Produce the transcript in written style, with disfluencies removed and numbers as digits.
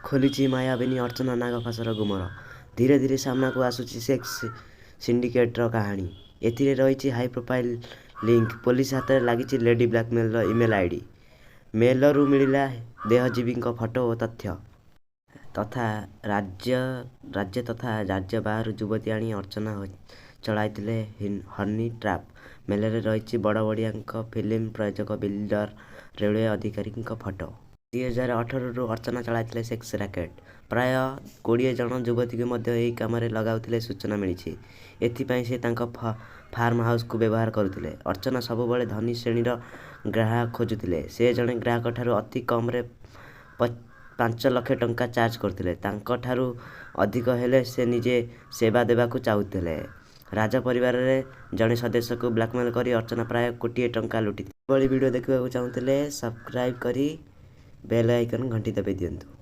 ଖୋଲିଛି ମାୟାବିନୀ ଅର୍ଚ୍ଚନା ନାଗ ଫାଶର ଗୁମର। ଧୀରେ ଧୀରେ ସାମ୍ନାକୁ ଆସୁଛି ସେକ୍ସ ସିଣ୍ଡିକେଟର କାହାଣୀ। ଏଥିରେ ରହିଛି ହାଇପ୍ରୋଫାଇଲ ଲିଙ୍କ। ପୋଲିସ ହାତରେ ଲାଗିଛି ଲେଡି ବ୍ଲାକମେଲରର ଇମେଲ ଆଇଡି। ମେଲରୁ ମିଳିଲା ଦେହଜୀବୀଙ୍କ ଫଟୋ ଓ ତଥ୍ୟ। ତଥା ରାଜ୍ୟ ତଥା ରାଜ୍ୟ ବାହାରୁ ଯୁବତୀ ଆଣି ଅର୍ଚ୍ଚନା ଚଳାଇଥିଲେ ହନି ଟ୍ରାପ। ମେଲରେ ରହିଛି ବଡ଼ବଡ଼ିଆଙ୍କ, ଫିଲ୍ମ ପ୍ରଯୋଜକ, ବିଲଡର, ରେଳୱେ ଅଧିକାରୀଙ୍କ ଫଟୋ। 2018ରୁ ଅର୍ଚ୍ଚନା ଚଳାଇଥିଲେ ସେକ୍ସ ରାକେଟ। ପ୍ରାୟ 20 ଜଣ ଯୁବତୀଙ୍କୁ ମଧ୍ୟ ଏହି କାମରେ ଲଗାଉଥିବା ସୂଚନା ମିଳିଛି। ଏଥିପାଇଁ ସେ ତାଙ୍କ ଫାର୍ମ ହାଉସକୁ ବ୍ୟବହାର କରୁଥିଲେ। ଅର୍ଚ୍ଚନା ସବୁବେଳେ ଧନୀ ଶ୍ରେଣୀର ଗ୍ରାହକ ଖୋଜୁଥିଲେ। ସେ ଜଣେ ଗ୍ରାହକଠାରୁ ଅତି କମରେ 5 ଲକ୍ଷ ଟଙ୍କା ଚାର୍ଜ କରୁଥିଲେ। ତାଙ୍କଠାରୁ ଅଧିକ ହେଲେ ସେ ନିଜେ ସେବା ଦେବାକୁ ଚାହୁଁଥିଲେ। ରାଜ ପରିବାରର ଜଣେ ସଦସ୍ୟଙ୍କୁ ବ୍ଲାକମେଲ କରି ଅର୍ଚ୍ଚନା ପ୍ରାୟ କୋଟିଏ ଟଙ୍କା ଲୁଟିଥିଲେ। ଏଭଳି ଭିଡ଼ିଓ ଦେଖିବାକୁ ଚାହୁଁଥିଲେ ସବସ୍କ୍ରାଇବ୍ କରି ବେଲ୍ ଆଇକନ୍ ଘଣ୍ଟି ଦବାଇ ଦିଅନ୍ତୁ।